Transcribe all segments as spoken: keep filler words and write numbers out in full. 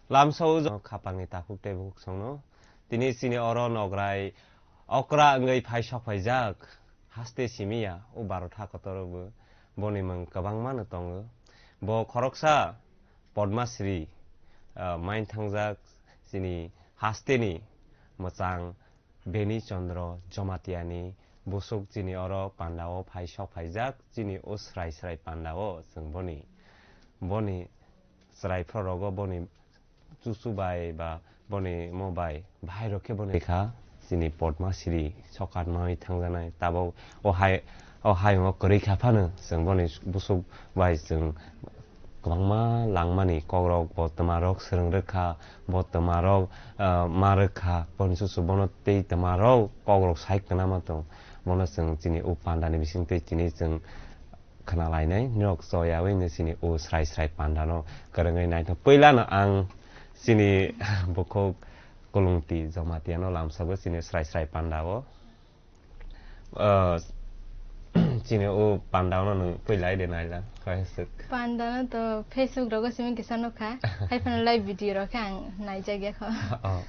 Lamsao jong khapangni takhuk tei bukhuk songno. Tini chini oro nograi okra wngwi phai sok phaijak. Haste simi ya, o Bharat ha kotor o bo. Boni mung kwbangma no tongo. Bo khoroksa Padma Shri, ah, main thangjak chini hasteni mwchang Beni Chandra Jamatia ni busuk chini oro panda o phai sok phaijak, chini o srai srai panda o chwng boni, boni chwrai phro rogo boni chuchu bai ba boni mo bai bahai rok khe boni kha chini Padma Shri sokat manwi thangjanai tabok o hai, o hayung o kwrwi kha phano chwng boni busuk bai chwng kwbangma langmani kokrok bo twmarok swrwng rwkha, bo twmarok, ah, ma rwkha, boni chuchu bono tei twmarok kokrok sai kwnama tong, bono chwng chini o pandani bisingtwi tini chwng khna lainai, norok choyawi no chini o srai srai pandano kwrwngwi naithok. Puilano ang chini bukhuk Kulungti Jamatiano lamsago chini srai srai pandao. Ah, chini o panda no nwng puila ide naila, kaisa swk. Panda no to Facebook rogo simi kisa nukha, hai phano live video rok khe ang naijak ya kho. Oh,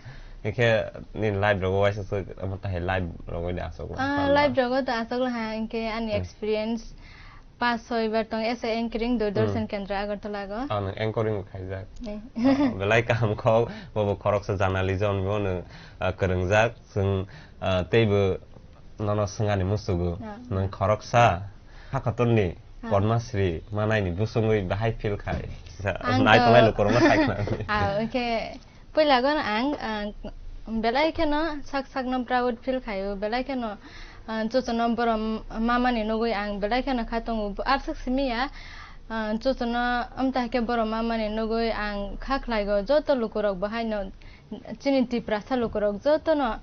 hwnkhe nini live rogo waisa swk, amo tahai live rogo de aswk. Ah, panda. Live rogo to aswk ha, hwnkhe ani Hmm. experience pas soi bar tong S A anchoring Doordarshan Hmm. Kendra Agartala go. Ah, nwng anchoring bo khaijak. Eh. Oh, belai kaham kho, bobo khoroksa journalism bo nwng, ah, kwrwngjak, chwng, ah, teibo nono swngani musugo, Ah. nwng khoroksa hakatorni Ah. Padma Shri manaini busungwi bahai feel khai. Ang Nai to tongnai lukurokno sai khna. Ah, okay. Puila gono ang, ah, belai kheno sak sakno proud feel khaio, belai kheno, ah, chuchuno borom mamani nugwi ang belai kheno kha tongo. Bo-, aswk simi ya, ah, chuchuno amtha khe borom mamani nugwi ang kha khlaigo, joto lukurok bo haino chini Tiprasa lukurok jotono,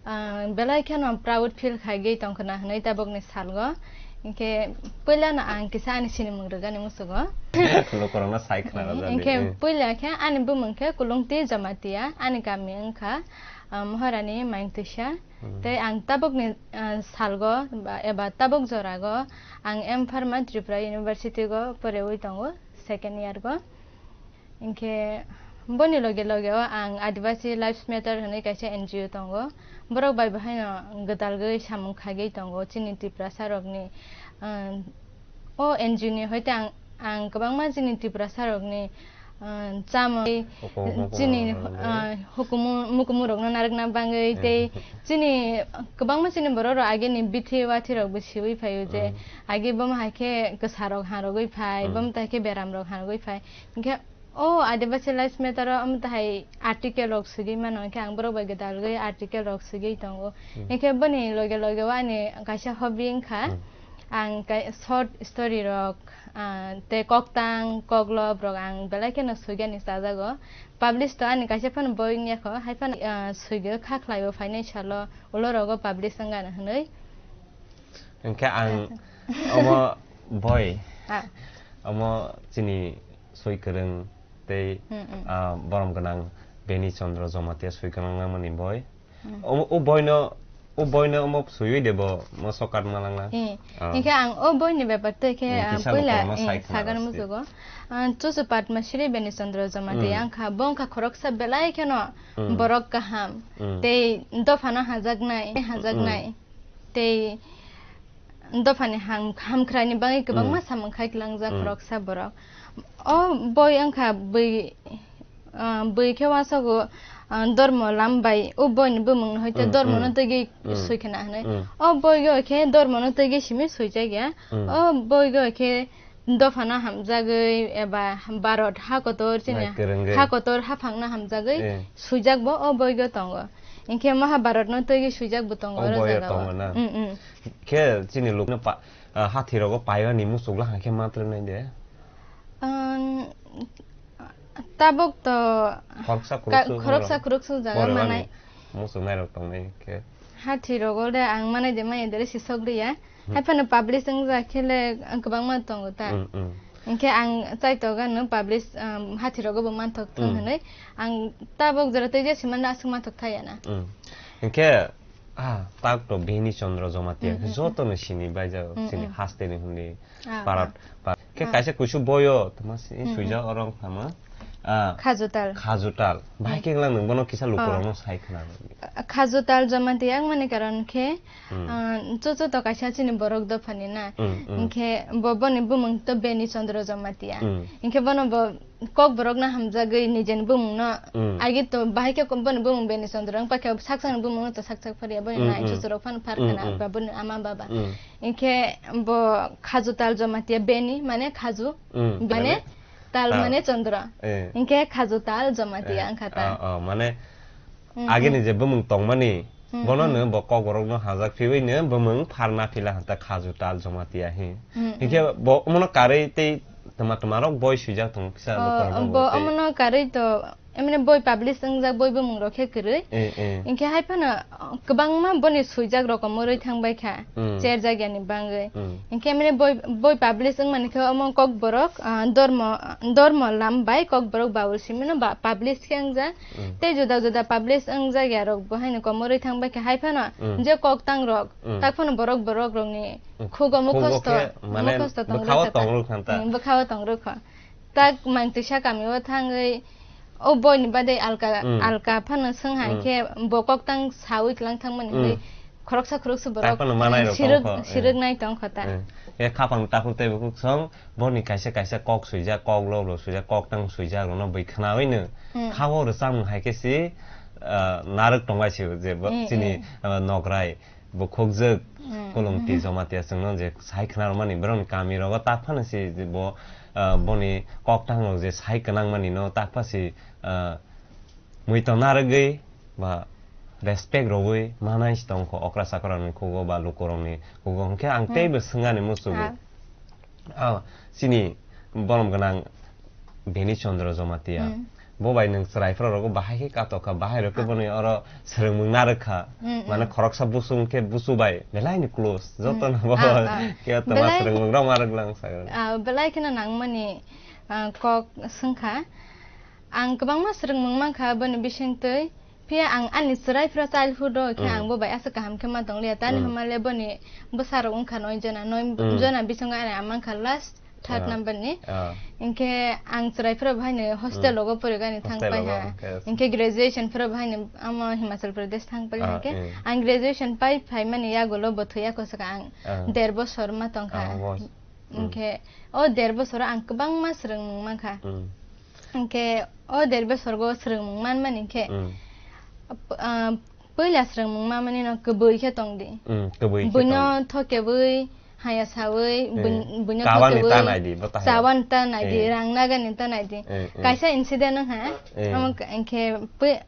ah, belai kheno proud feel khaigwi tongkhna hwnwi tabukni salgo. Hinkhe puilano ang kisa ani sinimung rwgani musugo. Lukurokno sai khna rwjadi. Hinkhe Eh. puila khe ani bumung khe Kulungti Jamatia, ani kami wngkha, ah, Maharani Maingtwisa. Hmm. Tei ang tabukni, ah, salgo ba, eba tabuk jorago ang M Pharma Tripura University go porewi tongo, second year go. Hinkhe boni loge loge o ang Adivasi Lives Matter hwnwi kaisa N G O tongo. Borok bai bo haino gwdalgwi samung khaigwi tongo chini Tiprasa rokni, ah, o N G O ni hoite ang, ang kwbangma chini Tiprasa rokni, ah, chamung, Hukumu, hukumu chini, rokno ah, hukumu, mukumu rokno narwkna bangwi Hmm. tei chini kwbangma chini borok rok ageni bithi wathi rok bo siwi phaio je Hmm. agi bomo hai khe kwsa rok harogwi phai, Hmm. bomo tai khe beram rok harogwi phai. Hinkhe o Adivasi Lives Matter o omo tahai article rok swigwi mano, hinkhe ang borok bai gwdalgwi article rok swigwi tongo. Hmm. Hinkhe boni loge loge o ani kaisa hobby wngkha, Hmm. ang kai-, short story rok, ah, tei koktang, koklop rok ang belai kheno swigani chajago. Publish to ani kaisa phano boi wngya kho, hai phano, ah, swigwi kha khlaio phainai salo, ulo rogo publish wngano hwnwi. Hinkhe ang Ah. omo boi, Ah. omo chini soi kwrwng tei, Hmm, hmm. ah, borom gwnang Beni Chandra Jamatia soi kwrwng langmani boi. Hmm. Omo, o boino, o boino omo swiwi de bo, mo sokat malangna. Eh, Ah. hinkhe ang o boini bepar tei khe, Hmm, ah, kisa puila, lukurokno eh, sai khna sagan rwsdi. musugo. Ah, chuchu Padma Shri Beni Chandra Jamatia Hmm. wngkha, bo wngkha khoroksa belai kheno Hmm. borok kaham. Hmm. Tei dophano hajaknai, hajaknai. Hmm. Tei dophani ham-, hamkrai ni bagwi kwbangma Hmm. samung khai tlangjak Hmm. khoroksa borok. O boi wngkha bwi, ah, bwi khe wasago, ah, dormo lam bai o boi ni bumung no hoite Hmm, dormo no hmm. twi gwi Hmm. soi khna hwnwi. Hmm. O boi go khe dormo no twi gwi simi soi jak ya. Hmm. O boi go khe dophano hamjagwi eba Bharat ha kotor chini Nai kwrwngwi. ha kotor haphangno hamjagwi Eh. swijak bo o boigo tongo. Hinkhe Mahabharatno twiwi swijak bo tongo O oro boyo jagao. tongo na? Mm, mm. Khe chini lukno pa-, ah, hathirogo pairani muchuk lahai khe ma twrwngnai de? Ang, tabuk to Khoroksa ka-, khoroksa khoroksa borok. khoroksa jaga Borok manai. ani muchuk nairok tongnai khe. Hathi rogo de ang manai de manya dere sisok liya. Hmm. Hai phano publish wng jak khe le kwbangma tongo ta. Hmm, hmm. Hinkhe ang chaitok ano publish, um, hathi rogo bo manthok thung Hmm. hinwi ang tabok jora tei jesi mano aswk manthok thaya na. Hmm. Hinkhe, ah, tak to Bini Chandra Jamatia Hmm, hmm, joto no sini baijak, hmm, sini hmm. haste ni hwnwi Ah, parat ah. pa-, khe Ah. kaisa kuisu boyo tma si Hmm, hmm. suijak oro wng phama. Ah, Khajutal. Khajutal. Bahai khe gwnang nwng bono kisa lukurokno sai khna. Khajutal Jamatia wngmani karon khe, Hmm. ah, chuchu to kaisa chini borok dophani na. Hmm, hmm. Hinkhe bo boni bumung to Beni Chandra Jamatia. Hmm. Hinkhe bono bo Kokborok no hamjagwi nijeni bumung no Hmm. agi to bahai khe boni bumung Beni Chandra wngpa khe sak sakni bumung to sak sak pharya boni Hmm, nai hmm. chuchurok phano phar Hmm, khna hmm. ba boni ama baba. Hmm. Hinkhe bo Khajutal Jamatia Beni mane Khaju Hmm, mane mane Tal Tal. mane Chandra. Eh. Hinkhe Khajutal Jamatia Eh, wngkha ta. Ah, ah, mane Hmm, agini hmm. je bumung tongmani, Hmm, bono hmm. no bo Kokborok no hajak phiwi no bumung pharna phila hanta Khajutal Jamatia hi. Hmm, Hinkhe hmm. bo omono karwi tei tama tama rok boi swijak tongo kisa Oh, lukurok bo tei. omono karwi to Emne boi publish wngjak boi bumung rok khe kwrwi. Eh, eh. Hinkhe hai phano, uh, kwbangma boni swijak rokom rwi thang bai kha, Hmm. cherjak yani bangwi. Hmm. Hinkhe emne boi, boi publish wngmani khe omo Kokborok, uh, Dormo, Dormo Lam bai Kokborok Baul simi no ba publish khe wngjak. Hmm. Tei juda juda publish wngjak ya rok bo haino kom rwi thang bai kha hai phano Hmm. je koktang rok Hmm. tak phano borok borok rokni Hmm. khugo Khugo mukhosto, khe mane mukhosto tong bwkhao rwkha ta. tong rwkha ta. Hmm, bwkhao tong rwkha. Tak mangtisa kamio thangwi o boini badai alka, Mm. alka phano swng hai Mm. khe bo koktang sawi tlang thangmani Mm. hwnwi khoroksa khoroksa borok, Tak phano manai eh, rok sirwk, tongkho, eh. sirwk nai tongkho ta. Eh. E khapang takhuk tei bukhuk song boni kaisa kaisa kok swijak, kok lok lok swijak, kok tang swijak rokno bwi khnawi no Mm. khao rwchapmung hai khe si, ah, narwk tongbai si je bo Mm, chini, mm. ah, nokrai. Bo khokjak Mm, kolong twi mhm. Jamatia chwngno je sai khna rwmani borokni kami rogo tak phano si je bo, ah, boni koktang rok je sai kwnang mani no tak pha si, ah, muiton narwgwi ba respect rwui manai si tongkho okra chakra rokni khugo ba lukurokni khugo hwnkhe ang Mm. teibo swngani muchungo. Ah. Ah, chini borom gwnang Beni Chandra Jamatia. Hmm. Bo bai nwng chwrai phra rogo bahai khe katok kha, bahai rok khe Ah. boni oro swrwngmung narwk kha. Hmm, hmm. Mane khoroksa busu wng khe busu bai belai ni close. Joto Hmm. no bo Ah, ah. khe to ma Belai swrwngmung rok ma rwk lang sa. Ah, belai kheno nangmani, ah, kok swng kha. Ang kwbangma swrwngmung man kha boni bising twi. Phiya ang ani chwrai phra childhood o khe Mm. ang bo bai aswk kaham khe ma tong liya. Tani Mm. hwnma le boni bwsa rok wng kha noi jona, noi Mm. jona bisingo ani ama wng kha last third Ah. number ni. Ah. Hinkhe ang chwrai phra bo haino hostel Mm. rogo porigani thang Hostel pai rogo, ha. Okay. Hinkhe graduation phra bo haino amo Himachal Pradesh thang pai Ah, hinkhe eh. ang graduation pai phai mani yagulo bo thwiya kosaka ang Ah. der bosor ma tong kha. Ah, was. Mm. Hinkhe o der bosoro ang kwbangma swrwngmung man kha. Mm. Hinkhe o der bosorgo swrwngmung manmani khe, Mm. ap-, ah, puila swrwngmung manmani no kwbwi khe tong di. Mm, kwbwi khe Buino tong. Thokebwi, haya sawi, Eh, buin-, buino kabani thokebwi, ta nai di, bo ta hai. Chawani ta nai di, Eh. rang nagani ta nai di. Eh, eh. Kaisa incident wng ha, Eh. Amo k-, hinkhe pui-,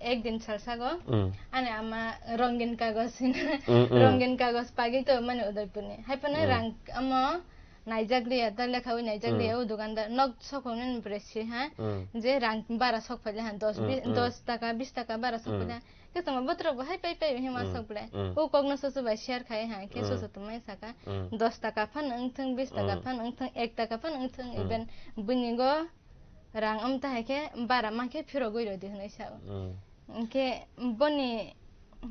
Ek din salsago, Mm. ani ama rongin kagoj hino. Mm, mm. Rongin kagoj pagwi to mani Udaipurni. Hai phano Mm. rang amo naijak liya, ta lekhawi naijak Mm. liya, o dukandar nok sokhoknani pore si ha, Mm. je rang bara sok phaile ha, dos, Mm, bi-, mm. dos taka, bis taka bara sok Mm. phaile ha. Khe tongma botrok bo hai pai pai hima Mm, sok phle. Mm. O kokno susu bai share khai ha, khe Mm. susu tongmani saka, Mm. dos taka phan wngthung, bis taka Mm. phan wngthung, ek taka phan wngthung, Mm. even buini go Rang amta hai khe bara ma khe phirogwi rw di hwnwi sa-o. Mm. Hinkhe boni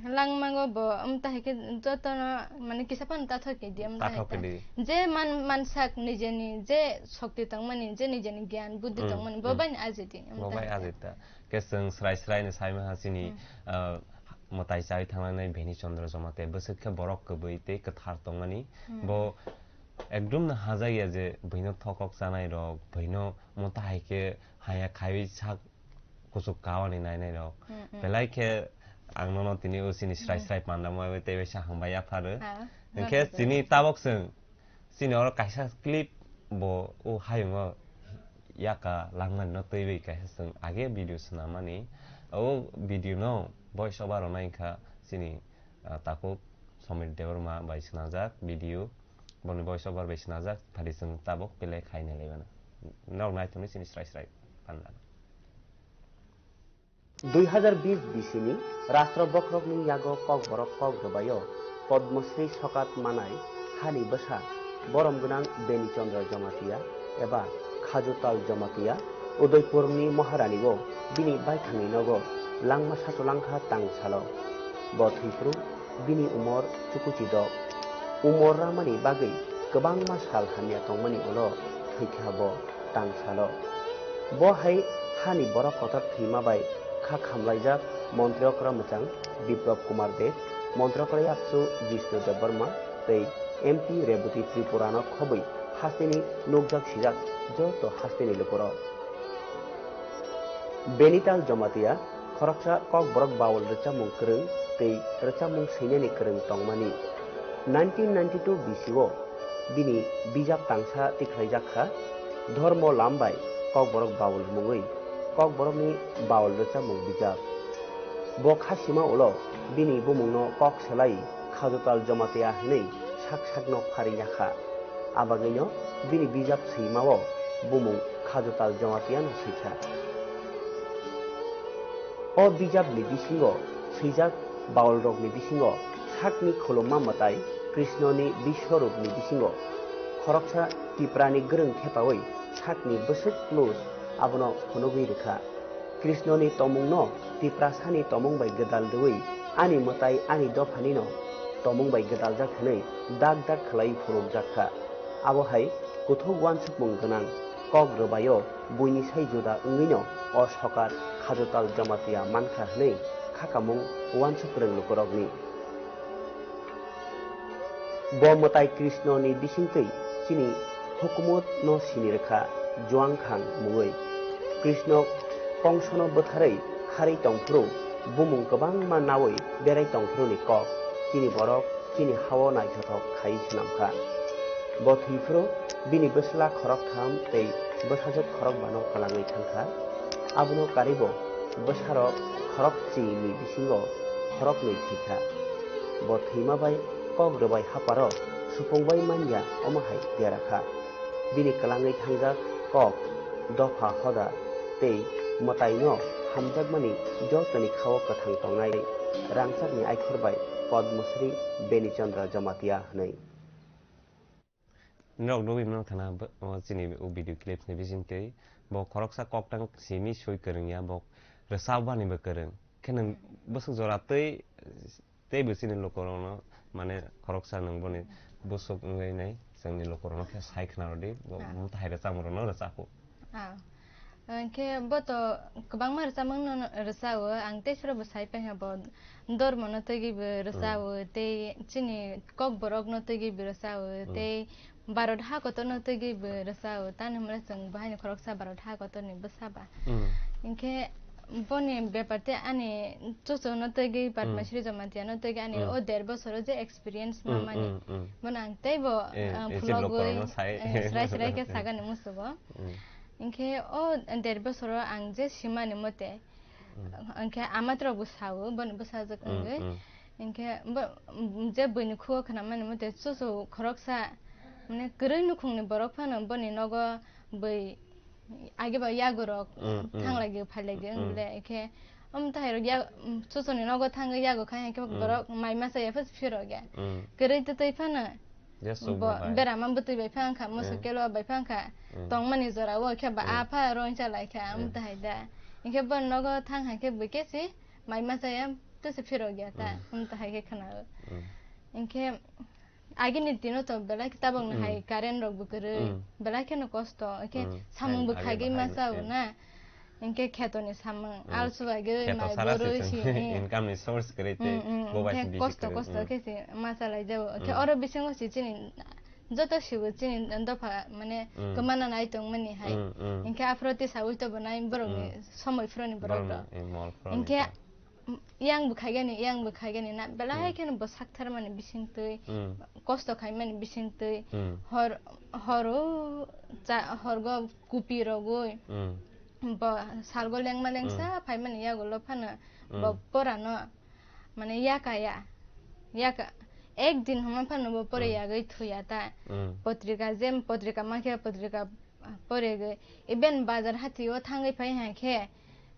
langmago bo amta hai khe jotono, mane, kisa phano tathok khe di amta hai Tathok khe ta. Di. Je man, mansak nijeni je shokti tongmani, je nijeni gyan buddhi Mm, tongmani, bo mm. Bai ni ajiti amta Bo bai hai ta. Ajita. Khe chwng srai srai ni sai maha chini, Mm. ah, mwtai chai thangnai Beni Chandra Jamatia bwswk khe borok kwbwi tei kwthar tongmani. Mm. Bo ekdom no hajak ya je buino thokok chanai rok, buino Omo ta hai khe haya khaiwi sak kuchuk kawani nainai rok. Mm, mm. Belai khe ang nono tini o chini srai Mm. srai panda mui tei bai sa hambai yapharo. Ha, Hinkhe joto chini joto. Tabok chwng chini oro kaisa clip bo o hayungo yaka langmani no twiwi kaisa chwng age video swnamani. O video no voice over rwnai wngkha chini, ah, takhuk Somir Debbarma bai swnajak video. Boni voice over bai swnajak, phari chwng tabok play khai nai laimano. Norok naithokni chini srai srai panda. Dui hazar bis bisini rastro bokhorokni yago kokborok kok rwbaio Padma Shri sokat manai hani bwsa borom gwnang Beni Chandra Jamatia eba Khajutal Jamatia Udaipurni Maharani-o bini baithangni nogo langma sachulangkha tangsalo. Bo thwiphru bini umor chukuchi dok. Umor ramani bagwi kwbangma sal hamya tongmani ulo thwikha bo tangsalo. Bo hai hani borok kotor thwima bai kha khamlaijak Montri okra mwchang Biplab Kumar Deb, Montri okra yakchu Jishnu Debbarma tei M P Rebati Tripura no khobwi hasteni nukjak sijak joto hasteni lukurok. Benital Jamatia khoroksa Kokborok bawal rwchapmung kwrwng tei rwchapmung swinani kwrwng tongmani. Nineteen ninety-two bisio bini bijap tangsa tikhlaijak kha, Dhormo Lam bai Kokborok bawal hwnwi Kokborokni bawal rwchapmung bijap. Bo kha sima ulo bini bumungno kok selai Khajotal Jamatia hwnwi sak sakno pharingya kha. Abagwino bini bijap swimao bumung Khajotal Jamatia no swikha. O bijapni bisingo swijak bawalrokni bisingo sakni khulumma mwtai Krishnoni biswarupni bisingo khoroksa Tiprani gwrwng thepawi sakni bwswk plus abono phunugwi rwkha. Krishnoni tomungno Tiprasani tomung bai gwdal rwui ani mwtai ani dophanino tomung bai gwdaljak hwnwi dak dak khlaiwi phunukjak kha. Abo hai kuthuk uansukmung gwnang kok rwbaio buini sai juda wngwino o sokar Khajotal Jamatia mankha hwnwi khakamung uansuk rwng lukurokni. Bo mwtai Krishnoni bisingtwi chini hukumut no sini rwkha Juangkhang mungwi. Krishno Kongsono bwtharwi kharwi tongphuru bumung kwbangma nawi berai tongphuruni kok chini borok chini hao naithothok khai swnamkha. Bo thwiphuru bini bwsla khoroktham tei bwsajwk khorokbano kwlangwi thangkha. Abono karibo bwsarok khorokchini bisingo khoroknwi thwikha. Bo thwima bai kok rwbai haparo supung bai manya omo hai dera kha. Bini kwlangwi thangjak kok, dopha hoda tei mwtaino hamjakmani jotoni khao kwthang tongnai rangchakni aikhor bai Padma Shri Beni Chandra Jamatia hwnwi. Norok nugwi mano khana bo, o chini o video clips ni bisingtwi bo khoroksa koktang simi soi kwrwngya, bo rwchapbani bo kwrwng. Khe nwng bwswk jora tei, tei bo chini lukurokno, mane, khoroksa nwng boni bwswk wngwi nai chwngni lukurokno khe sai khna rwdi, bo Ah. mwtai rwchapmung rokno rwchapo. Ah. Hwnkhe bo to kwbangma rwchapmung no rwchao, ang tei suro bo sai paikha bo dormo no twiwi bo rwchao, Mm. tei chini kokborok no twiwi bo rwchao, Mm. tei Bharat ha kotor no twiwi bo rwchao, tani hwnba chwng bo haino khoroksa Bharat ha kotor ni bwsa ba. Mm. Hwnkhe boni bepar tei ani chuchuk no twiwi Padma Mm. Shri Jamatia no twiwi ani Mm. o der bosoro je experience Mm, mamani. Mm, mm. Bono ang teibo, Eh, ah, eh, phulogwi, chiblo korokno sai. eh, srai srai khe sagani musugo. Mm. Hwnkhe o der bosoro ang je simani mote, Mm. hwnkhe amatrok bo sao, boni bwsajwk Mm, wngwi. mm. Hwnkhe bo, mm, je buini khugo khwnamani mote chuchuk khoroksa, mane, kwrwi nukhungni borok phano boni nogo bui age ba yagurok Mm, mm. thanglaigo, phailago, Mm. wng bole. Hwnkhe omo tahairok ya-, mm, chuchukni nogo thangwi yago khai, hwnkhe Mm. borok mai masa ya phas phirokya. Mm. Kwrwi twtwi phano Yes, so bo bye. berama bwtwi bai phang kha, moso Eh. kelwa bai phang kha, Mm. tongmani jora o khe ba Mm. a pha roinsa lai kha, Mm. amtahai da. Hwnkhe bo nogo thang hai khe bui kesi mai masa ya tese phirok ya ta, Mm. amtahai khe khna o. Mm. Hwnkhe agini dino to belai khe tabok no Mm. hai current rok bo kwrwi, Mm. belai kheno kosto, hwnkhe Mm. samung Hai, bo hai khagwi bahai, masa o eh. na. Hwnkhe khetoni samung, Mm. alsu bai gwi Kheto mai sara borwi se si, chwng eh. income ni source kwrwi tei Mm, mm, bo bai hwnkhe se busy kosto, kwrwi, kosto mm. khe se ma chalai jao. Hwnkhe Mm. oro bisingo se chini joto sibo chini dopha mane Mm. kwmana nai tongmani hai. Mm, mm. Hwnkhe aphuru tisa ui to bo nai borokni Mm. somoi phuruni borok Borokni, rok. eh, mol phuruni Hwnkhe to. Yang bo khaigani, yang bo khaigani na belai Mm. kheno bo sakthar mani bisingtwi, Mm. kosto khaimani bisingtwi, Mm. hor, horo cha-, horgo kupi rogwi, Mm. bo salgo lengma lengsa Mm. phaimani yagulo phano bo Mm. porano, mane, yakaya, yaka, ek din hwnma phano bo pore Mm. yagwi thuya ta. Mm. Potrika, je potrika mankhe potrika poregwi, even bazar hatio thangwi phai hai khe,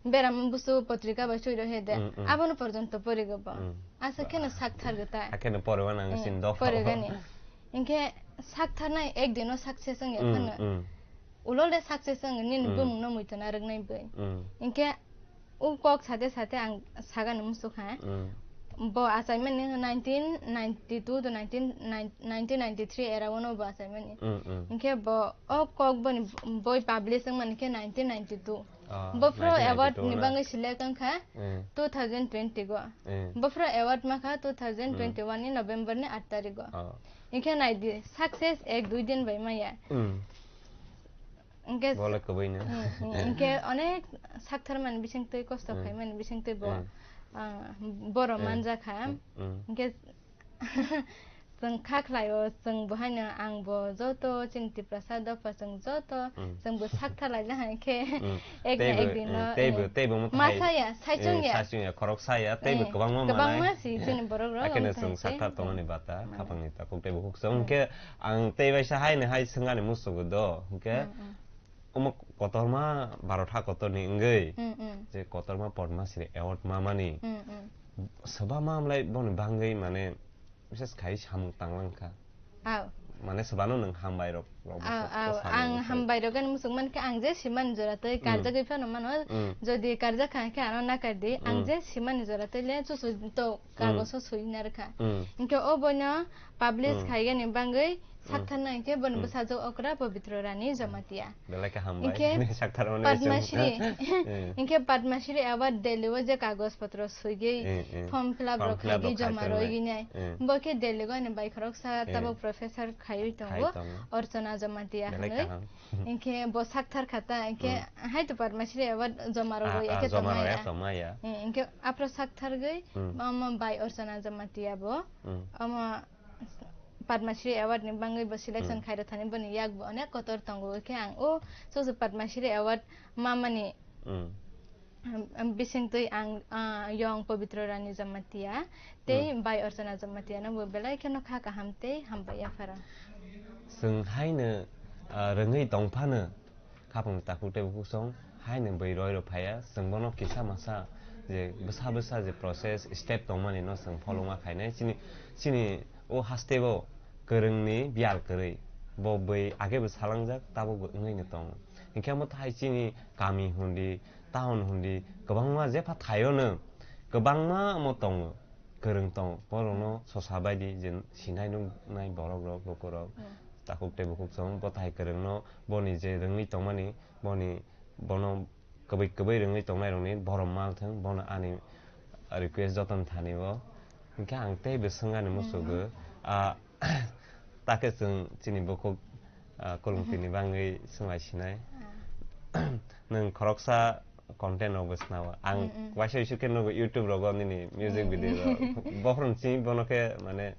beram busu potrika bai sui rw he de, Mm, mm. abono porjonto porego bo. Mm. Asa kheno sak thargo ta. Hakheno poreba nang Eh, sin dopha. Poregani. Hinkhe sak tharnai ek dino success wngya Mm, phano. Mm. Ulo le success wng nini Mm. bumung no muitu na rwgnai bwi. Mm. Hinkhe u kok sate sate ang sagani musuk ha. Mm. Bo achaimani nineteen ninety-two to nineteen, nineteen ninety-three era o no bo achaimani. Mm, mm. Hinkhe bo o kok boni boi publish wngmani khe nineteen ninety-two. Ah, Bophro award nineteen ninety-two ni na? Bagwi select wngkha Mm. two thousand twenty go. Mm. Bophro award makha two thousand twenty-one ni November ni aat tarikh go. Ah. Hinkhe naidi success ek dui din bai maya. Mm. Hinkhe Bole kwbwi no. Mm, mm, hinkhe onek sakthar mani bisingtwi kosto Mm. khai mani bisingtwi bo, Mm. ah, boro Mm. manjakha. Mm. Hinkhe chwng kha khlaio, chwng bo haino ang bo joto chini Tiprasa dopha chwng joto Mm. chwng bo sakthar laina hai khe Mm. ek na Teibo, ek din eh, no, teibo, eh, teibo mo ma thai, saya, eh, saichung ya. Saichung ya, khorok saya, teibo Eh, kwbangma kwbangma manai. Si chini borok rok Akheno ang chwng thai sakthar se. Tongmani bata, Mm. khapangni takhuk teibo khuk chwng Mm. khe ang tei baisa haino hai swngani musugo do, hinkhe Mm, mm. Omo kotorma barotha kotorni wngwi Mm, mm. je kotorma Padma Shri Award mamani Mm, mm. swbama amlai boni bangwi mane bises khai samung tanglangkha. Aw. Mane swbano nwng hambai rok, rok Aw, bwswk aw, ko samung ang bwswk. Hambai rok ani muchung mankha ang je simani jora tei Mm. Karjagwi phano mano, Mm. Jodi karjak kha khe ano nakardi, ang Mm. Je simani jora tei le chuchu to Mm. Kagoso swi narwkha. Mm. Hinkhe o boino publish Mm. Khaigani bangwi Mm. Sakthar na hinkhe boni Mm. Bwsajwk okra Pabitra Rani Jamatia. Belai khe hambai. Hinkhe Sakthar mani Padma Shri, Eh. Hinkhe Padma Shri Award Delhi o je kagoj potro swigwi Eh, eh. Form fill up Form rok fill up khaigwi rok joma khai rwigwi nai. Eh. Bo khe Delhi o ani bai khoroksa Eh. Tabuk professor khaiwi tongo, Khai tongo. Archana Jamatia Belai hinwi. Kaham. Hinkhe bo sakthar kha ta, hinkhe Mm. hai to Padma Shri Award joma Ah, rwgwi ah, ekhe joma tongmaya. Rwya tongmaya. Eh, hinkhe aphro sakthar gwi Mm. Mama bai Archana Jamatia bo. Mm. Omo Padma Shri Award ni bangwi bo selection Mm. Khairok thani boni yak bo onek kotor tongo, hinkhe ang o soso Padma Shri Award mamani Mm. Am, am, bisingtwi ang, ah, yong Pabitra Rani Jamatia tei Hmm. Bai Archana Jamatia no bo belai kheno kha kaham tei hambai yapharo. Chwng haino, ah, rwngwi tongphano khapang takhuk tei bukhuk song haino bwi roi rw phaiya, chwng bono kisa masa je bwsa bwsa je process step tongmani no chwng follow ma khainai. Chini, chini o haste bo kwrwngni biyal kwrwi bo bwi age bo salangjak tabuk bo wngwi no tongo. Hinkhe omo thai chini kami hundi, town hundi, kwbangma jepha thaio no kwbangma omo tongo, kwrwng tongo. Borokno sosa baidi je sinai nuknai borok rok, luku rok, Hmm. takhuk tei bukhuk chwng bo thai kwrwngno boni je rwngwi tongmani, boni, bono kwbwi kwbwi rwngwi tongnai rokni borom mal thwng, bono ani request jotono thani o. Hinkhe ang tei bwswng ani musugo, Hmm. ah, Takhe chwng chini bukhuk, ah, Kolongtini bangwi swnglaisina. Ah. Nwng khoroksa content rokbo swnamo. Ang Mm, mm. Waisa waisa khe nugo YouTube rogo nini music Mm, video mm. Rok. Bohrok chini bono khe mane,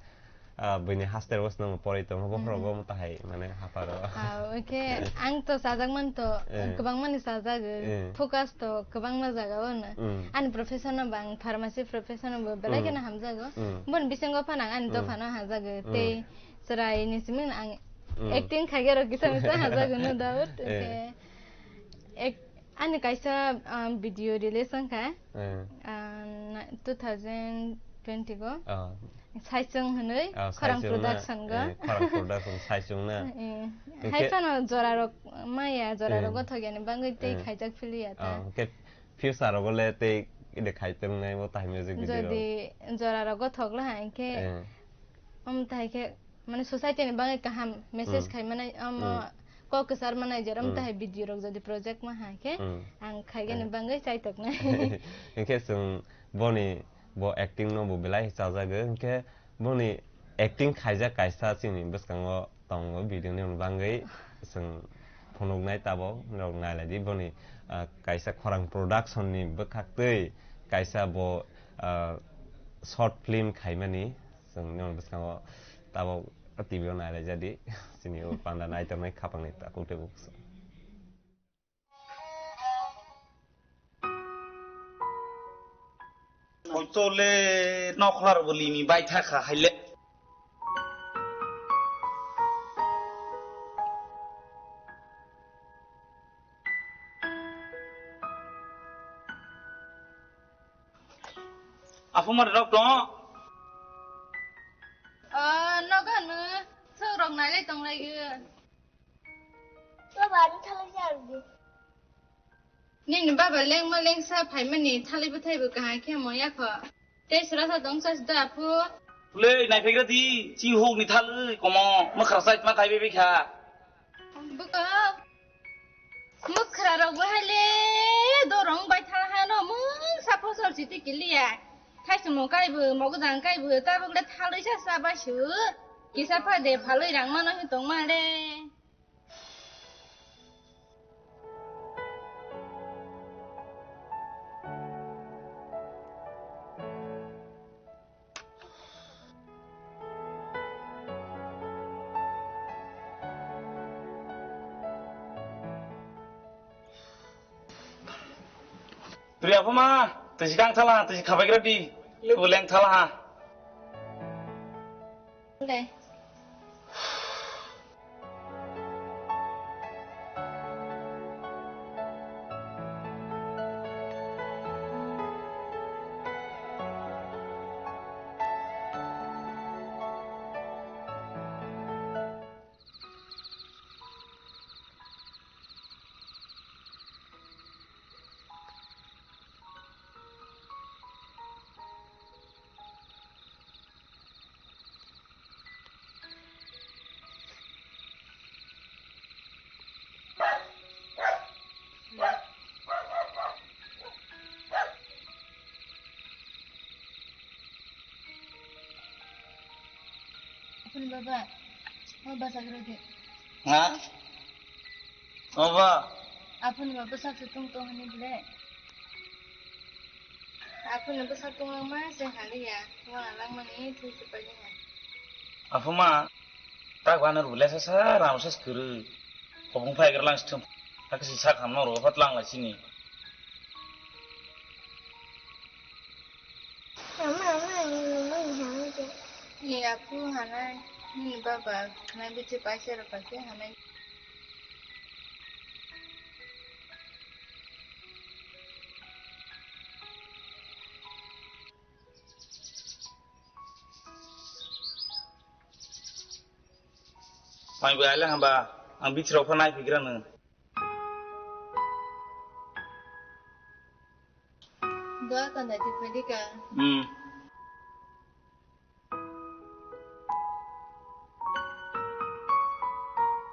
ah, buini haste rogo swnamo poroi tongo. Bohrok Mm, mm. Bo tahai mane hapharo. Ah, oke. Ang to sajak man to, Eh. Kwbangmani sajak, eh, Eh. Focus to kwbangma jaga o no. Mm. Ani profession no bang pharmacy profession no bo belai Mm. Kheno hamjago. Mm. Bon bisingo phano ang ani Mm. Dophano hajago. Mm. Tei Chwraini simi ang Mm. Acting khaikhe rw kisa misa hajago, no doubt. Eh. Oke. Ek-, ani kaisa, um, video release wngkha. Eh. Um, na-, two thousand twenty go. Oh. Saichung hwnwi, oh, Khorang Saichung na. Production go. Eh, Khorang Production, Saichung na. Eh. Oke. Hai phano jora rok maya, jora rok Eh. Gothok yani bangwi tei Eh. Khaijak philiya ta. Oh, oke. Future rogo le tei ide khai tongnai bo tahai music video rok. Jodi jora rok gothok la hai khe, Eh. Omo tahai khe, mane, society ni bagwi kaham message Mm. Khai manai, omo Mm. Kok kwchar manai, jera omo Mm. Tahai video rok jodi project ma hai khe, Mm. Ang khaigani Eh. Bagwi chaitoknai. Hinkhe chwng boni bo acting no bo belai chajago, hinkhe boni acting khaijak kaisa chini bwskango tongo, video ni bagwi chwng phunuknai tabok, norok nailaidi boni, ah, kaisa Khorang Production ni bwkhaktwi kaisa bo, ah, short film khaimani. Chwng nini bwskango tabok T V o nai laijadi, chini o panda nai tongnai khapangni takhuk tei bukhuk. Koito le nokhlar bo limi bai thakha haile. Aphumar rok tong. Ah, nogo hwnwi, sok rok nailai tonglaio. Baba, ani thalai se ardi. Nini baba lengma lengsa phaimani thalai bwthai bo kaham khe mo yakho. Tei sura sa tong sa sida aphu. Le, nai phegra di, chi huk ni thal ui, komo, mwkhra sai ma khai bebekha. Buka. Mwkhra rok bo hai le dorong bai thang ha no mung sa phosol si ti kiliya. Thai sumo kai bo, mogo dang kai bo, ta bok le thalui sa sa bai su. Kisa pha de phalui rang mano hi tong ma le. Twi aphuma, twi si kang thala, twi si khabai gra di, lebu leng thala ha. Le. Aphun baba, o bwsajwk rwdi. Ha? Obo? Aphun baba bwsajwk tong tong hwnwi bwle. Aphun bwsajwk tong langma se haliya, wana langmani thwi se pailiya. Aphuma, tak wanur bwle sasa, ram sas kwrwi. Kobong phai gra lang sithum. Hakhe si sak hamno ro, phat lang lai sini. Ama, ama, nini mama ni hamya de. Ni aphu hanai, nini baba, hanai bithi paisa rok paisa hanai. Mai bai le hamba, ang bithi rok pha nai phigra nung. Dua kanda di phai di ka. Hmm.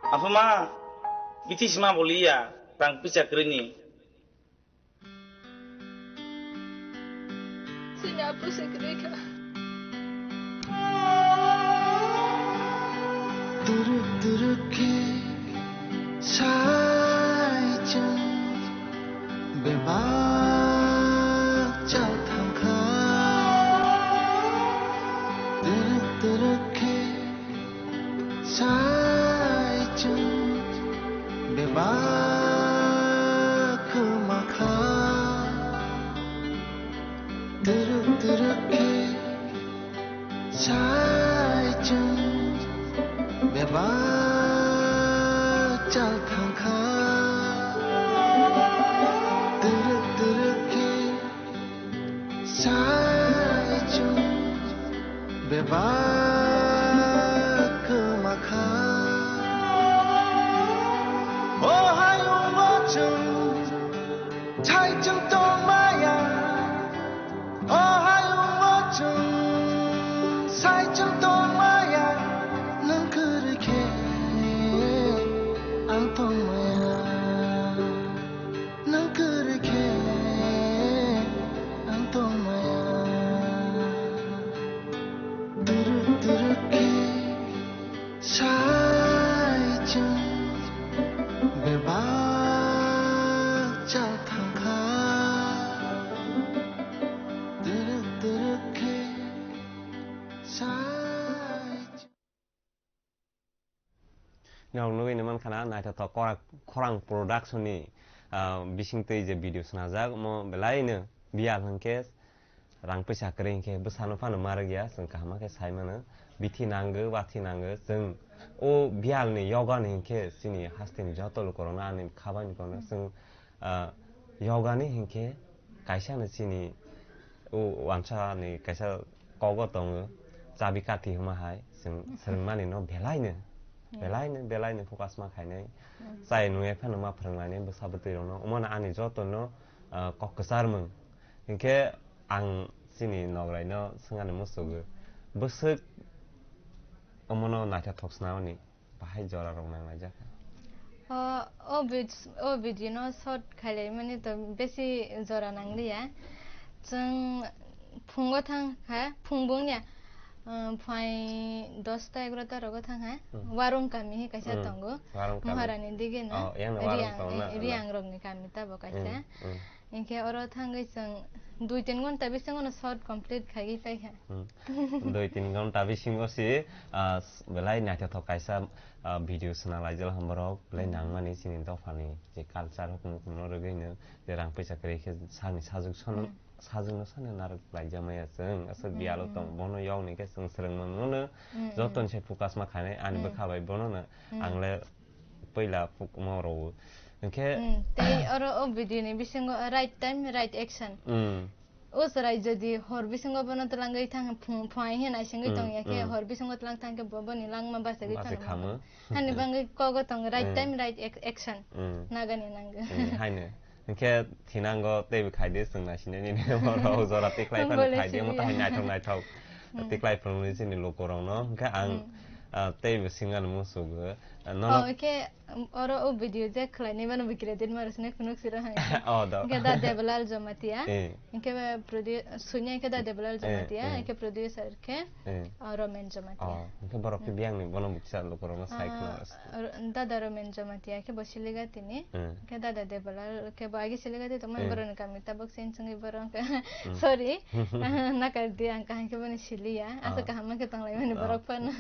Aphuma, bithi sima boliya, rang pisa kwrwini. Sini apu se kwrwi kha. Turuk turuk khe sai chwng bebak chal thang kha. Turuk turuk khe sai chwng bebak kwma kha. Turuk turuk khe sai chwng bebak chal thang kha. Turuk turuk khe sai chwng bebak kwma kha. O hayung o chwng sai chwng tong maya. O hayung o chwng sai chwng tong maya. Nwng kwrwi khe ang tong maya. Nwng kwrwi khe ang tong maya. Turuk turuk khe sai chwng bebak chal thang kha. Turuk turuk khe sai chwng. Norok nugwi mankha na, naithothok Khorang, Khorang Production ni, ah, bisingtwi je video swnajak, omo belai no biyal hwnkhe rang pisa kwrwi hwnkhe bwsano phano ma rwgya, chwng kaham khe sai mano. Bithi nango, wathi nango, chwng o biyal ni yoga ni hwnkhe chini haste ni joto lukurokno ani khabai ni kono chwng Ah, yoga ni hinkhe kaisa no chini o wansa ni kaisa kogo tongo, chabi kathi hwnma hai, chwng swrwngmani no belai no, belai no, belai no focus ma khainai. Chai nungya phano ma phwrwnglainai bwsa bwtwi rokno. Omo no ani joto no, ah, kok kwcharmung. Hinkhe ang Chini nograi no swngani musugo. Bwswk omono naithothok swnamani bahai jora rok nang laijak. O, o vid-, o video no short khailai mani to besi jora nang liya. Chwng phungo thang kha, phung bung ya. Uh, phai dosta egarota rogo thang kha. Hmm. Warung kami hi kaisa Hmm. tongo. Warung kami. Maharani dige na. Oh, yang Warung Riang, tongo na, eh, na. Riang rokni kami tabo kaisa. Hmm, hmm. Hinkhe oro thangwi chwng dui tin ghonta bisingono short complete khaiwi paikha. Hmm. Dui tin ghonta bisingo si, ah, s-, belai naithothok kaisa, ah, video swnam laijak hamborok, belai Hmm. nangmani chini dophani je culture hukumu kumu rwgwino je rang puisa kwrwi khe sani sajwk sono, Hmm. sajwkno sani narwk laijak maya chwng, aswk Hmm, biyalo hmm. tong, bono yokni khe chwng swrwng mano, Hmm, hmm. jotoni sai focus ma khainai, ani Hmm. bwkha bai bono no Hmm. ang le puila pukma rwo. Hinkhe Hmm, tei oro o video ni bisingo right time, right action. Hmm. O chwrai jodi hor bisingo bono twlangwi thang phung phai hin aisingwi Hmm, tong ya khe hmm. hor bisingo twlang thang khe bo boni langma bachagwi Bachai phano khamo. Hani bangwi kogo tong right Hmm. time, right ac-, action. Hmm. Nagani nango. Hmm, haino. Hinkhe thinango teibo khaidi chwng naisine nini oro jora tiklai phano Bole khaidi omo sini. Tahai naithok naithok Hmm. tiklai phano chini lukurokno. Hinkhe ang, Hmm. ah, teibo singano musugo. Ah, nono Oh, hinkhe, um, oro o video je khlainai mano bikire din maro sine phunuk siro hai. Oh, do. Hinkhe da Debalal Jamatia. Eh. Hinkhe ba produ-, sunya hinkhe da Debalal Eh, Jamatia, eh. Hinkhe producer khe, Eh. ah, Romen Jamatia. Oh, hinkhe borok khe Hmm. biyangni bono bukcha lukurokno sai Ah, khna. Ro-, Dada Romen Jamatia khe bo Siligati ni. Hmm. Khe Dada Debalal khe bo agi Siligati tongmani Hmm. borokni kami tabuk se wngwi borok khe Hmm. sorry. Nakar di ang kaham khe boni siliya. Asa Ah. kaham khe tonglaimani Ah. borok phano.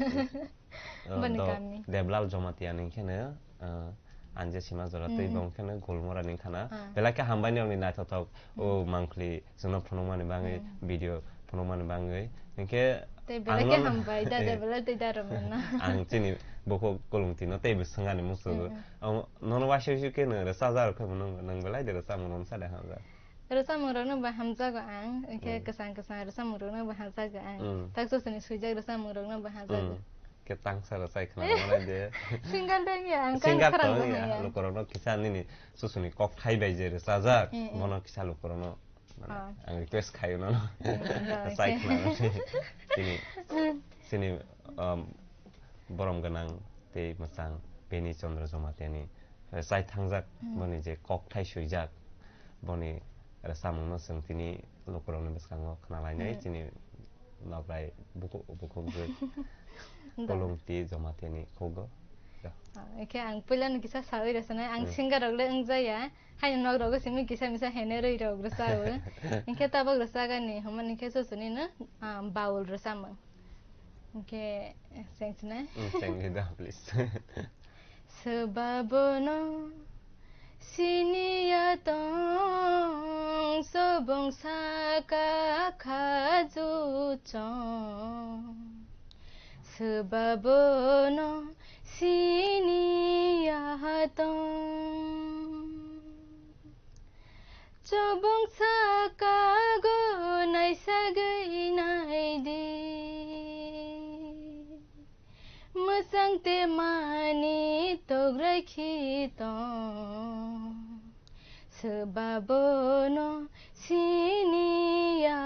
Ah, Boni do kami. Debalal Jamatia ni kheno, ah, Anje Sima jora tei Hmm. bong kheno Golmora ni khana. Ah. Belai khe hambai ni oni naithothok o Hmm. mangkhli Chwngno phunukmani bagwi, Hmm. video phunukmani bagwi. Hinkhe Tei ang belai khe no-, hambai, da, da, eh, belai tei da rwmano. Ang chini bukhuk Kolongtino teibo swngani muchungo. Hmm, hmm. Ang nono waisa waisa khe nwng rwchapjak rw khe nwng, nwng belai de rwchapmung rwmsa de hamjak? Rwchapmung rokno bo hamjago ang, hinkhe Hmm. kwchang kwchang rwchapmung rokno bo hamjago ang. Hmm. Taksa sini swijak rwchapmung rokno bo hamjago. Hmm. Khe tangsa rwchai khna rwmani de. Singer de ya, ang Singer kang tong khorang ya, ya. Lukurokno kisa nini susuni kokthai bai je rwchajak, Hmm, hmm. Bono kisa lukurokno Mane, Ah. ang request khayo nono. Hmm, no, Sai okay. Khna nani. Chini, chini, um, borom gwnang tei mwchang Beni Chandra Jamatia ni, eh, sai thangjak Hmm. boni je kokthai swijak, boni rwchapmung no chwng tini lukurokni bwskango khna lainai, Hmm. Chini nokrai buku-, bukhuk je Do. Kolongti Jamatia ni khugo. Do. Ah, ekhe ang puila no kisa sawi rwchapnai, ang Hmm. singer rok le wngjaya. Haino nok rogo simi kisa misa hene rwi rok rwchao. Hinkhe tabok rwchagani, hwnba hinkhe susuni no, ah, baul rwchamo. Hinkhe, eh, chengchinai. Mm, chengdi da, please. Swba bono siniya tong, sobong saka khaju chong. Swba bono siniya tong. Chobong saka go naisagwi naidi. Mwchang te mani tograi khi tong. Swba bono siniya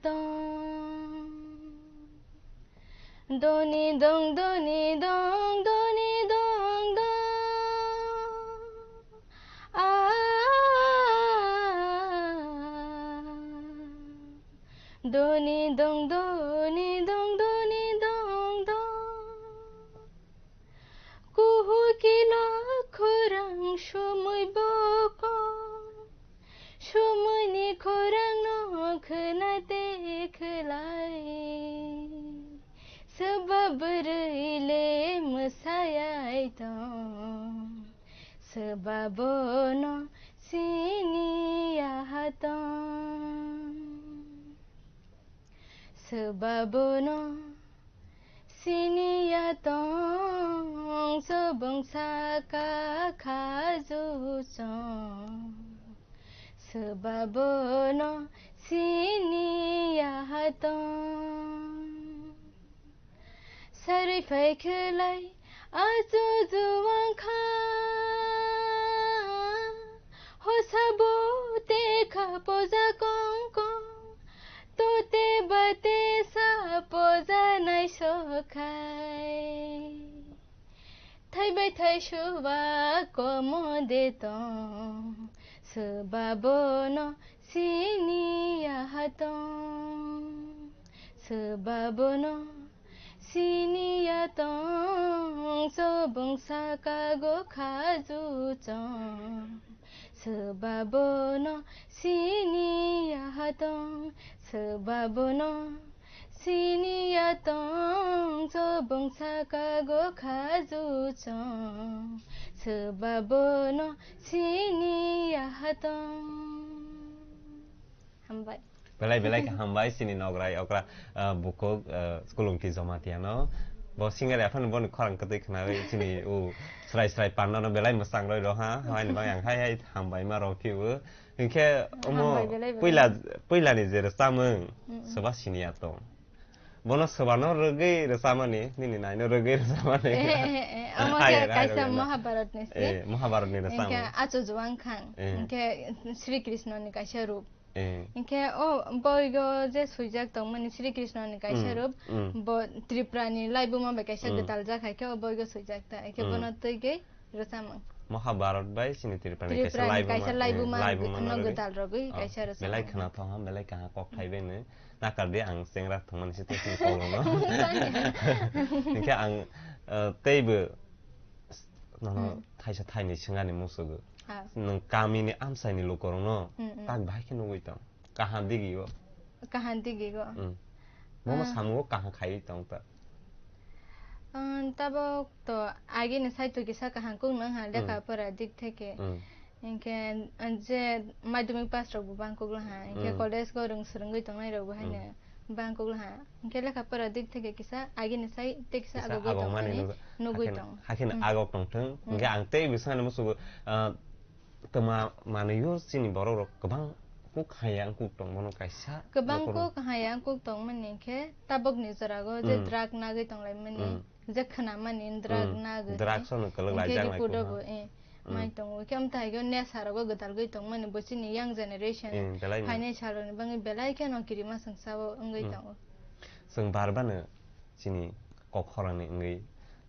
tong. Doni dong, doni dong, doni dong dong. Ah, doni dong, doni dong, doni dong dong. Kuhu kila khorang somoi bokong. Somoini khorangno khwnate khwlai, swba bwrwi le mwsayai tong, swba bono siniya tong. Swba bono siniya tong, sobong saka khaju chong. Swba bono siniya tong. Sarwi phai khwlai achu juwang kha. Hosa bo te kha poja kong kong. To te Pojanai sokhai. Thaibai thai suba komo de tong, suba bono siniya hatong, suba bono siniya tong, sobung saka go khaju chong, suba bono siniya hatong, suba bono siniya tong, sobung saka go khaju chong, soba bono siniya hatong. Hambai. Belai belai khe hambai chini nograi okra, ah, bukhuk, ah, Kulungti Jomatiano. Bo singer aphano boni khorang kwtwi khnawi chini u srai srai panda no belai mwchang roi rw ha. Haini bagwi ang hai hai hambai ma rw phiyo. Hinkhe omo Hambai belai belai. Puila, puilani je rwchapmung, Mm, mm. Soba siniya tong. Bono sobano rwgwi rwchapmani, nini naino rwgwi rwchapmani. Eh, eh, eh, eh. Omo Hai, khe hai, kaisa hai, Mahabharatni se. Eh, Mahabharatni rwchapmung. Hinkhe achu juang khang. Eh. Hinkhe Sri Krishnoni kaisa rup. Eh. Hinkhe o boigo je swijak tongmani Sri Krishnoni kaisa Mm, rup, mm. Bo Tripurani laibuma bai kaisa Mm. Gwdal jak hai khe o boigo swijak ta. Hinkhe Mm. Bono twi gwi Rwchapmung. Mahabharat bai chini Tripurani kaisa Tripurani laibuma, kaisa eh, laibuma laibuma no no rwgwi. Gwdal rwgwi Oh, kaisa rwchapmung. Belai khwnathok ha, belai kaham kok thaibai no. Nakardi ang chengra thwngmani se tei chini kolong no. Hinkhe ang, eh, teibo nono Hmm. Thaisa thaini swngani musugo. Ah. Nwng kamini amchaini lukurokno Hmm, hmm. Tak bahai khe nugwi tong. Kaham digi o. Kaham digi o. Hmm. Bono Ah. Samungo kaham khaiwi tong ta. Ang tabok to agini side to kisa kaham kuk nang ha Hmm. Lekha pora dik theke. Hmm. Hinkhe, ah, je madhyamik pass rok bo bang kuk laha. Hinkhe Hmm. College go rwng swrwngwi tongnai rok bo haino Hmm. Bang kuk laha. Hinkhe lekha pora dik theke kisa agini side te kisa Kisa agogwi tong agomani thani nugwi, nugwi hakheno, tong. Hakheno Hmm. Agok tong thung. Hmm. Hinkhe ang tei bisingni musugo, ah, Twma manwi o chini borok rok kwbang kuk haya wngkuk tong bono kaisa Kwbang nokoro. Kuk haya wngkuk tongmani khe tabokni jorago je Mm. Drug nagwi tonglaimani, Mm. Je khwnamani drug Mm. Nagwi. Drugs no kwlwk Hinkhe laijak lai report o kuk bo, ha. Eh, Mm. Mai tongo. Khe amtwi haikhe nesha rogo gwdalgwi tongmani bo chini young generation. Mm, belai no. Phainai salrokni bagwi belai kheno kirima swngchao wngwi Mm. Tongo. Chwng bar bano chini kok khorangni wngwi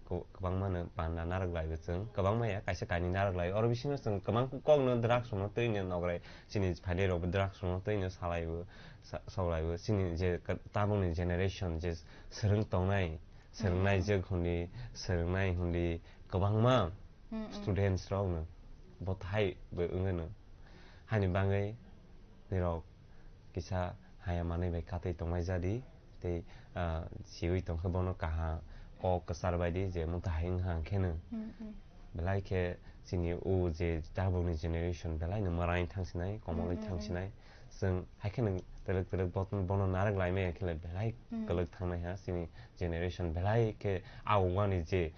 ko-, kwbangma no panda narwk lai bo chwng, kwbangma ya kaisa kainwi narwk lai. Oro bisingo chwng kwbang kok no drugs rokno twi no nograi chini phainai rok bo drugs rokno twi no salai bo, sa-, sok lai bo. Chini je ka-, tabukni generation je swrwng tongnai, swrwngnai Hmm. Jwk hundi, swrwngnai hundi kwbangma Hmm, hmm. Students rok no bo thai bo wngwi no. Haini bagwi nirok kisa haya manwi bai katwi tongmai jadi tei, ah, siwi tongkhe bono kaha kok kwchar bai di je omo tahai wngkha hwnkhe no. Hmm, hmm. Belai khe chini o je tabukni generation belai no mwrai thang sinai, komolwi Hmm, thang hmm, hmm. Sinai. Chwng hai kheno twlwk twlwk bot-, bono narwk lai maya khe le belai Hmm. Kwlwk thang nai ha chini generation belai khe a wani je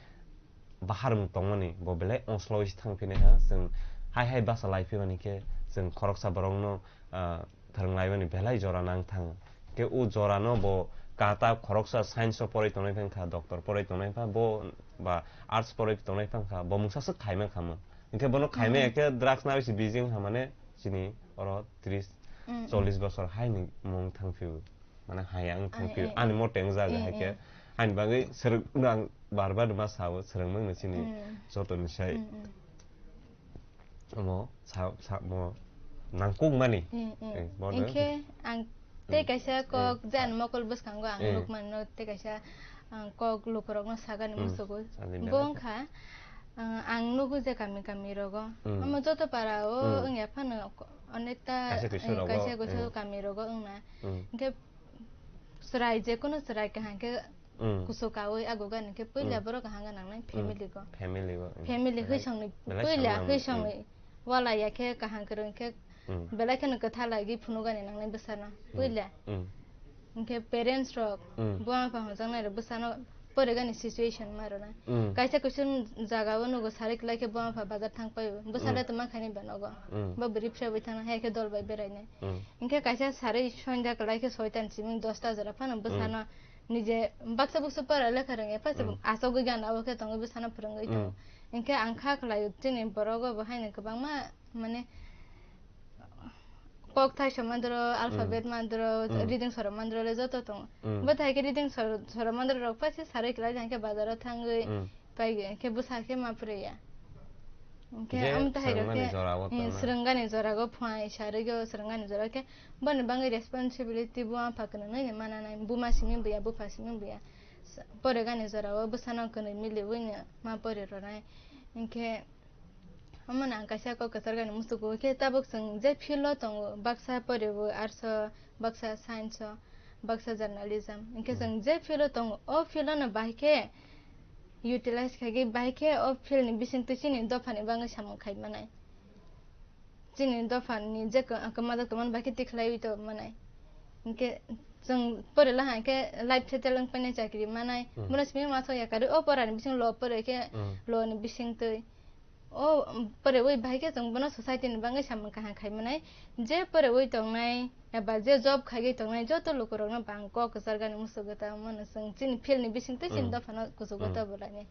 baharmung tongmani bo belai ongsloi se thang phinai ha. Chwng hai hai basa lai phimani khe chwng khoroksa borokno, ah, thwrwng laimani belai jora nang thango. Khe o jora no bo kata khoroksa science o poroi tongnai phang kha, doctor poroi tongnai pha bo ba arts poroi tongnai phang kha, bo mungsa swk khai man kha mo. Hinkhe bono khai maya Hmm. Khe drugs nai se busy wng kha mane chini oro tris, Hmm. Chollish bosor hai ni mung thang phio. Mane haya wng thang Ai, phio. Ai, ani ai. Mote wng jaga Ai, hai khe. Ai. Ani bagwi swrwng no ang bar bar ma sao, swrwng mang no chini Hmm. Joto ni sai. Hmm, hmm. Omo sa, sa, mo nangkuk mani. Hmm, hmm. Eh, bono. Hinkhe ang tei Hmm. Kaisa kok Hmm. Jan mokol bwskango ang Hmm. Nukmano tei kaisa ang kok lukurokno sagani Hmm. Musugo. Ani Bo belai wngkha, ang, ang nugo je kami kami rogo. Hmm. Omo joto para o Hmm. Wngya phano onekta, Kaisa kuisu eh, rogo, Kaisa kuisu eh. Kami rogo wngna. Hmm. Hinkhe chwrai, jekono chwrai kaham khe Mm. Kusu kaui ago gani khe puila Mm. Borok kaham gwnang nai Mm. Family go. Family go, mm. Family Belai, hwisongni belai puila sanang, hwisongni mm. Wala ya khe kaham kwrwng khe Mm. Belai kheno kwtha lagi phunugani nangnai bwsano Mm. Puila. Mm. Hinkhe parents rok Mm. Buma bupha hwnjaknai rok bwsano porigani situation ma rwna. Mm. Kaisa kusun jaga o nugo sari kwlai khe buma bupha bazar thang pai bwsale Mm. Tongma khaini ba nogo. Mm. Bo bwrwi phra bai thangna hai khe dol bai berainai. Mm. Hinkhe kaisa sari sonda kwlai khe soitan simi dosta jora phano Mm. Bwsano Nije baksa buksa pora lekha rwngya, phaisa Mm. Asogwi gana, abo khe tongwi bwsano phwrwngwi tongo. Mm. Hinkhe ang kha khlaio, chini borok bo haino kwbangma, mane, Kok thaisa mandro, alphabet mandro, reading sora mandro le joto tongo. Bo thai khe reading sor-, sora mandro rok paisa sarwi klai thang khe bazaro thangwi paigwi khe bwsa khe ma phrwi ya. Hwnkhe je omo thai rok swrwngmani khe, jorao eh, tongna. Swrwngani jorago phai sarwi go swrwngani jora khe boni bangwi responsibility bo apha kwrwngwi ni mana nai, buma simi buya, bupha simi buya. Sa-, poregani jorao bwsano kwnwi miliwi no ma pori rwnai. Hwnkhe Omo no ang kaisa kok kwchar gani musugo khe tabuk chwng je field o tongo, baksa poribo arts o, baksa science o, baksa journalism. Hwnkhe chwng je field o tongo, o field o no bahai khe utilize khaigwi bahai khe o field ni bisingtwi chini dopha ni bangwi samung khai manai. Chini dopha ni je kwma jak tongmani bahai khe tikhlaiwi tongmanai. Hwnkhe chwng porila hwnkhe life settle wng painai chakri manai. Bono simi ma thok ya karwi o pora ni bising law pore khe law ni bisingtwi. O, um, pore ui bahai khe chwng bono society ni bangwi samung kaham khai manai. Je pore ui tongnai, eba je job khaiwi tongnai, joto lukurokno bang kok kwchar gani musugo ta mano chwng chini field ni bisingtwi chini dophano kuchugo ta bwlainai.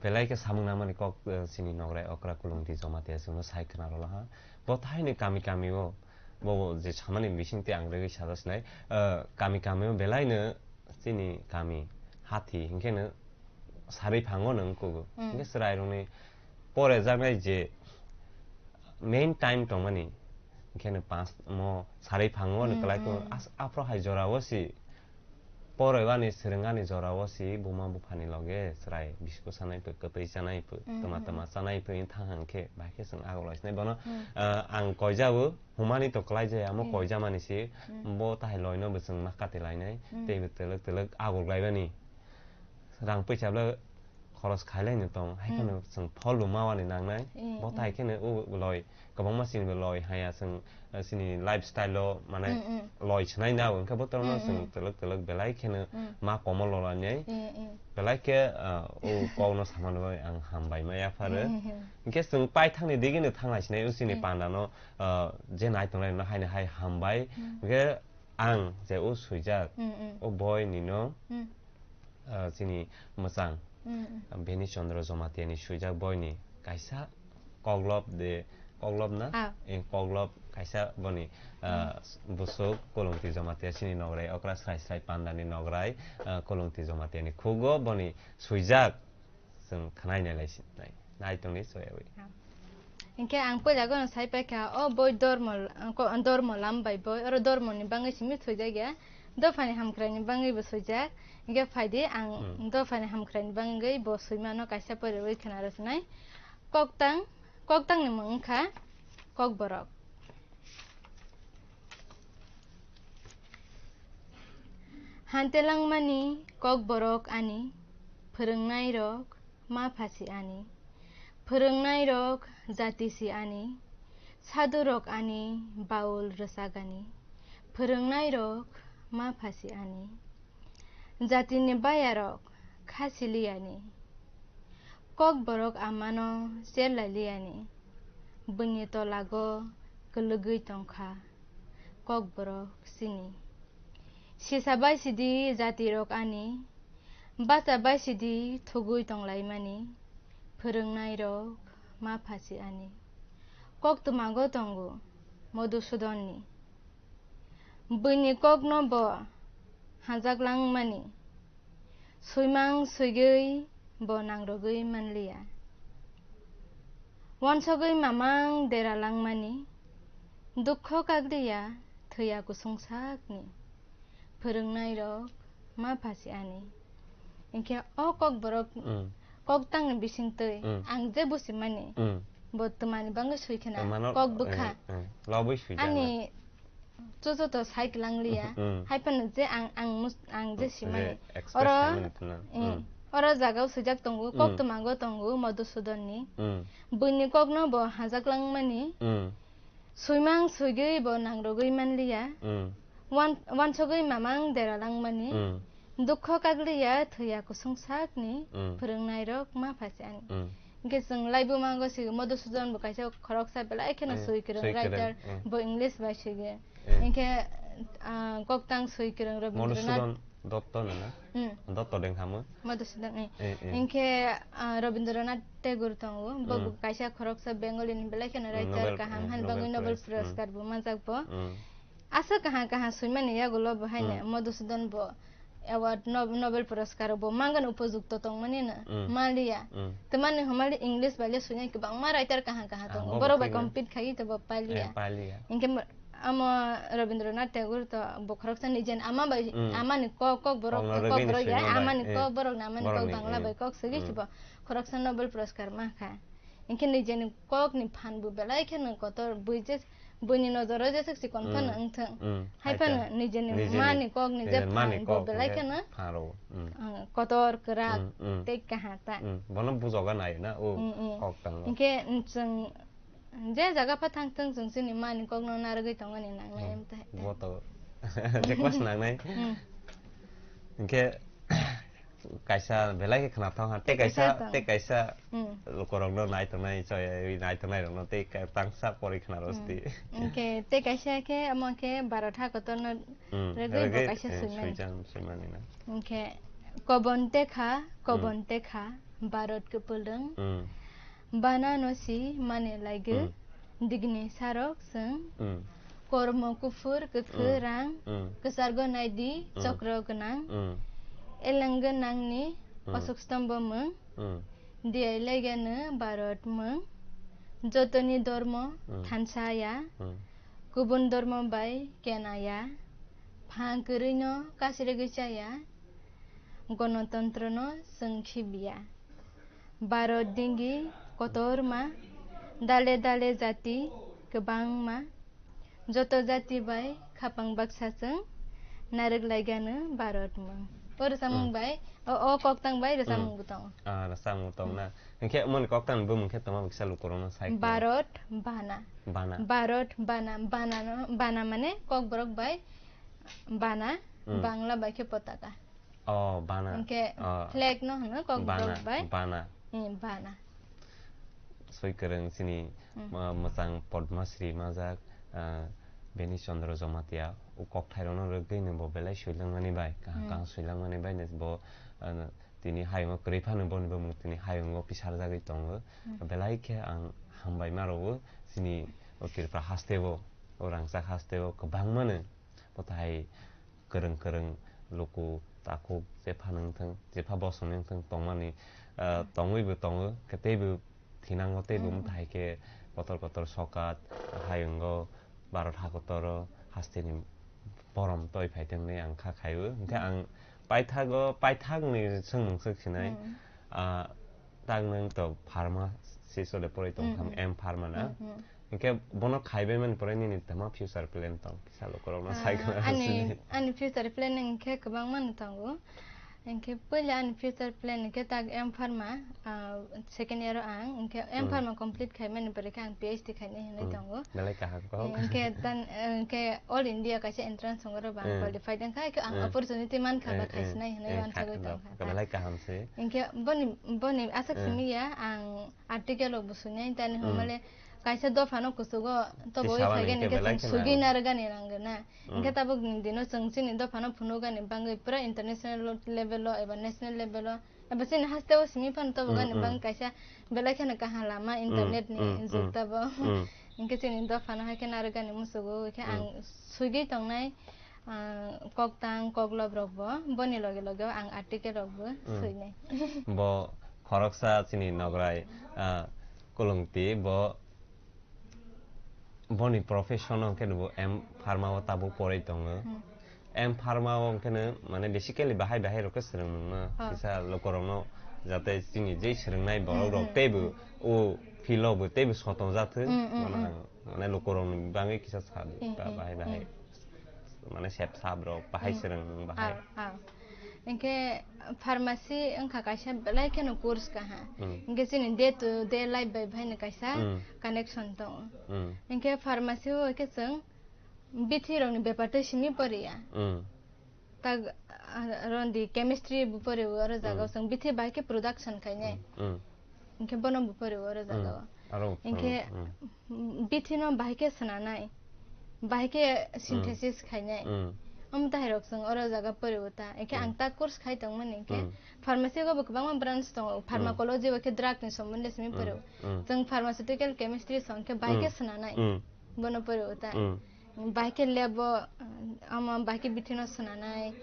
Belai khe samung nangmani kok, eh, chini nograi okra Kulungti Jamatia chwngno sai khna rwlaha. Bo thaini kami kami o, bo, bo je samani bisingtwi ang rwgwi sajak sinai, eh, kami kami o belai no chini kami hathi, hinkhe no sarwi phango no wngkugo. Hinkhe chwrairokni porejaknai je main time tongmani, hinkhe no panch mo sarwi phango no kwlai khe as-, aphuru hai jorao si porewani swrwngani jorao si buma buphani loge chwrai bisku sanai phu, kwtwi chanai phu, tama tama chanai phu wng thang hang khe bahai khe chwng agulai sinai bono, ah, ang koijao. Humani to kwlai jaya, omo koijamani si, bo tahai loino bo chwng ma kati lainai, tei bo twlwk twlwk aguk laibani. Rang puisa bwle khoros khai laino tong, hai kheno chwng phol bo mawani nangnai, bo tai kheno o loi, kwbangma chini bo loi haya chwng, eh, chini lifestyle o mane loi swnai na, hwnkhe bo torno chwng twlwk twlwk belai kheno ma komo lolanai, belai khe, ah, o kokno samani bagwi ang hambai ma yapharo. Hwnkhe chwng paithakni digini thanglai sinai o chini pandano, ah, je nai tongnai rokno haino hai hambai. Hwnkhe ang je o swijak, o boy nino, ah, chini mwchang, Beni Chandra Jamatia ni swijak boy ni kaisa koklop de, koklop na? Ah. Eh, koklop kaisa boni, ah, busuk Kolongti Jamatia chini nograi okra srai srai pandani nograi, ah, Kolongti Jamatia ni khugo boni swijak. Chwng khwnai nailai si-, nai, nai tongni soyawi. Hinkhe ang puila gono sai paikha, o boi dormo, ko-, dormo lam bai boi, oro dormo ni bangwi simi swijak ya, dophani hamkrai ni bangwi bo swijak. Hinkhe phaidi ang dophani hamkrai ni bangwi bo swimano kaisa poriwi khna rwchnai. Koktang, koktang ni mung wngkha Kokborok. Hante langmani Kokborok ani, phwrwngnairok ma phasi ani, phwrwngnairok jati si ani, sadurok ani baul rwchak ani, phwrwngnairok ma phasi ani, jatini bayarok kha sili ani. Kokborok amano cherlai liyani, buini tolago kwlwgwi tongkha Kokborok chini. Sisa bai sidi jatirok ani, bacha bai sidi thugwi tonglaimani, phwrwngnairok ma phasi ani. Koktwmago tongo Modusudonni. Buini kokno bo hajaklangmani, swimang swigwi bo nangrogwi manliya. Wansogwi mamang dera langmani, dukho kagliya thwiya kusung sakni, phwrwngnairok ma phasi ani. Hinkhe o Kokborok, mm, koktangni bisingtwi, mm, ang je busimani, mm, bo twmani bangwi swi khna, twmano, kok bwkha. Eh, eh, lobwi swijak ani na. Chuchu to sai kwlang liya. Mm. Hai phano je ang, ang mus-, ang je, mm, simani. Je express oro, khaimani phano. Mm. Mm. Oro jagao swijak tongo, mm, koktwmago tongo, Modusudonni. Mm. Buini kokno bo hajaklangmani. Mm. Swimang swigwi bo nangrogwi manliya. Mm. Wan-, wansogwi mamang dera langmani. Mm. Dukho kagliya thwiya kusung sakni, mm, phwrwngnairok ma phasi ani. Mm. Hinkhe chwng laibu mango si Modusudon bo kaisa khoroksa belai kheno, eh, swi kwrwng, swi kwrwng, writer, eh, bo English bai swigwi. Eh. Hinkhe, ah, koktang swi kwrwng Rabindranath. Modusudon, Dotto no na? Hmm. Dotto deng hamo? Madhusudan, eh. Eh, eh. Hinkhe, ah, Rabindranath Tagore tongo. Bo Hmm. bo kaisa khoroksa Bengali ni belai kheno Hmm, writer Nobel, kaham hmm, han Nobel bagwi Nobel Prize. Hmm. Puraskar bo manjak bo. Hmm. Aswk kaham kaham swimani yagulo bo haino Hmm. Madhusudan bo award, Nob-, Nobel Puraskar bo mangani upojukto tongmani no Hmm. maliya. Hmm. Tamani homali English bai le swinai kwbangma writer kaham kaham Ah, tongo. bo Borok bo bai thik no. Compete khaiwi to bo paliya. Eh, paliya. Hinkhe mo-, Amo Rabindranath Tagore to bo khoroksa nijeni ama bai, Mm. amani kok, kok borok Kokno kok rwgwini borok ya, swima bai, amani eh, kok borok na amani kok borokni, Bangla eh. Bai kok swgwi Mm. Sibo khoroksa Nobel Puraskar mankha. Hinkhe nijeni kokni phan bo belai kheno kotor, bui je, buini nojoro jeswk chikon phano Mm. Wngthung. Mm. Hai phano Haikhe nijeni nijeni, mani kokni je nijeni mani phan bo kok belai hwnkhe kheno, phan rwo. Mm. Ah, kotor kwrak Mm, mm. Tei kaham ta. Mm. Bono bujogo naio na, o Mm, mm. Kok tangno. Hinkhe chwng Je jaga pha thang thung, chwng chini mani kokno narwgwi tongmani nangnai Hmm. em tai tai. Bo to je class nangnai. Hmm. Hinkhe kaisa belai khe khna thang ha, tei Tei kaisa, kaisa tong. Tei kaisa Hmm. lukorokno nai tongnai, choi nai tongnai rokno tei ka-, tangsa pori khna Hmm. rosti. Hinkhe tei kaisa khe amo khe Bharat hakotorno Hmm. rwgwi bo Rwgwi, kaisa eh, swimani. Swijang swimani na. Hinkhe kobon tekha, kobon Hmm. tekha, Bharat kwpwlwng. Hmm. Bana no si mane laigwi, Hmm. digni sarok chwng. Hmm. Kormo kuphur, kwthwrang, Hmm. Kwchargo naidi, Hmm. chokro gwnang. Hmm. Eleng gwnangni Hmm. osok stombo mwng. Hmm. Diyai laigano Bharat mwng. Jotoni dormo Hmm. thansa ya. Hmm. Kubun dormo bai kena ya. Phang kwrwino kasirigwi cha ya. Gonotontrono chwng khibiya. Bharat dingi kotorma, dale dale jati kwbangma, joto jati bai khapang baksa chwng narwk laigano Bharat mwng. O rwchapmung Hmm. bai, o, o koktang bai rwchapmung Hmm. bo tongo. Ah, rwchapmung bo tongo na. Hmm. Hinkhe moni koktang bumung khe tongma kisa lukurokno sai khna. Bharat bana. Bana. Bharat bana, bana no, bana mane kokborok bai bana, Hmm. Bangla bai khe potaka. Oh, bana. Hinkhe Oh. Flag no hwno kok Bana, borok bai. Bana. Eh, bana. Soi kwrwng chini, Hmm. ma-, mwchang Padma Shri majak, ah, Beni Chandra Jamatia, o kokthairokno rwgwino bo belai swilangmani bai, kaham Hmm. kaham swilangmani bai no bo, ah, tini hayungo kwrwi phano boni bumung tini hayungo pisarjagwi tongo. Hmm. Belai khe ang hambai ma rwo chini o Tripura hasteo, o rangchak hasteo kwbangmano bo tai kwrwng kwrwng luku takhuk jepha nungthung, jepha bosong nungthung tongmani, ah, tongwi bo tongo, khe teibo thinango teibo Mm. Mwtai khe kotor kotor sokat, hayungo, Bharat hakotoro hasteni borom toi phaithung hinwi ang kha khaiwi. Hinkhe ang paithago, paithakni swngmung swk sinai, Mm. ah, tak nung to pharmacist ode poroi tong Mm, tham, mm. M pharma na. Mm, mm. Hinkhe bono khaibai mani pore nini tama future plan tong? Kisa lukurokno Ah, sai khna ani, sini. Ani future plan hinkhe kwbangma no tongo. Hinkhe puila ani future plan hinkhe tak M pharma, ah, second year o ang, hinkhe M Hmm. pharma complete khaimani pore khe ang P H D khainai hinwi Hmm. tongo. Belai kaham kok. Hinkhe tan, hinkhe All India kaisa entrance tongo ro bang Hmm. qualified wngkha, hinkhe ang Hmm. opportunity mankha ba Hmm, hmm. khaisinai hinwi Hmm, wansugwi kha-, tongkha. Belai kaham se. Hinkhe boni, boni aswk Hmm. simi ya ang article rok bo swinai, tani Hmm. hwnmale kaisa dophano kuchugo to Tei bo sabani phaigani hinkhe hinkhe belai chwng kheno. Sugwi narwgani nangwna. Hmm. Hinkhe tabuk ni dino chwng chini dophano phunukgani bangwi pura international level o eba national level o eba chini hasteo simi phano tabuk Hmm, ani hmm. Bangwi kaisa belai kheno kaham lama Hmm, internet ni hmm, jug hmm. Tabo. Hmm. Hinkhe chini dophano haikhe narwgani muchugo hinkhe Hmm. Ang sugwi tongnai. Ah, koktang, koklob rok bo, boni loge loge ang article rok bo Mm. Swinai. Bo khoroksa chini nograi, ah, Kulungti, bo, boni profession o hwnkhe bo M pharma o tabuk poroi tongo. Hmm. M pharma o hwnkhe no, mane, basically bahai bahai rok khe swrwngmung no, Oh. Kisa lukurokno jate chini je swrwngnai borok Hmm, rok hmm, teibo hmm. O field o bo teibo sotong jathwk, Hmm, hmm, mane, hmm. Ang, mane, lukurokni bagwi kisa sa di, Hmm, ba-, hmm, bahai bahai. Hmm. Mane sep sap rok bahai Hmm. Swrwng bahai. Ah, ah. Hinkhe pharmacy wngkha kaisa belai kheno course kaha. Hmm. Hinkhe chini day to day life bai bahaino kaisa Hmm. Connection tongo. Hmm. Hinkhe pharmacy o khe chwng bithi rokni bepar tei simi poriya. Hmm. Tak, ah, rondi chemistry bo poriwo oro jaga Hmm. Chwng bithi bai khe production khainai. Hmm. Hinkhe bono bo poriwo oro Hmm. Jaga o. Aro, hinkhe hmm. Bithino bahai khe swnanai, bahai khe synthesis khainai. Hmm. Omo tahai rok chwng oro jaga pori o ta. Ekhe ang ta course khai tongmani, ekhe pharmacy go bo kwbangma branch tongo. Pharmacology bo khe drug ni sombonde simi pori o. Chwng pharmaceutical chemistry song khe bai khe swnanai. Bono pori o ta. Bai khe lab o, omo bai khe bithi no swnanai.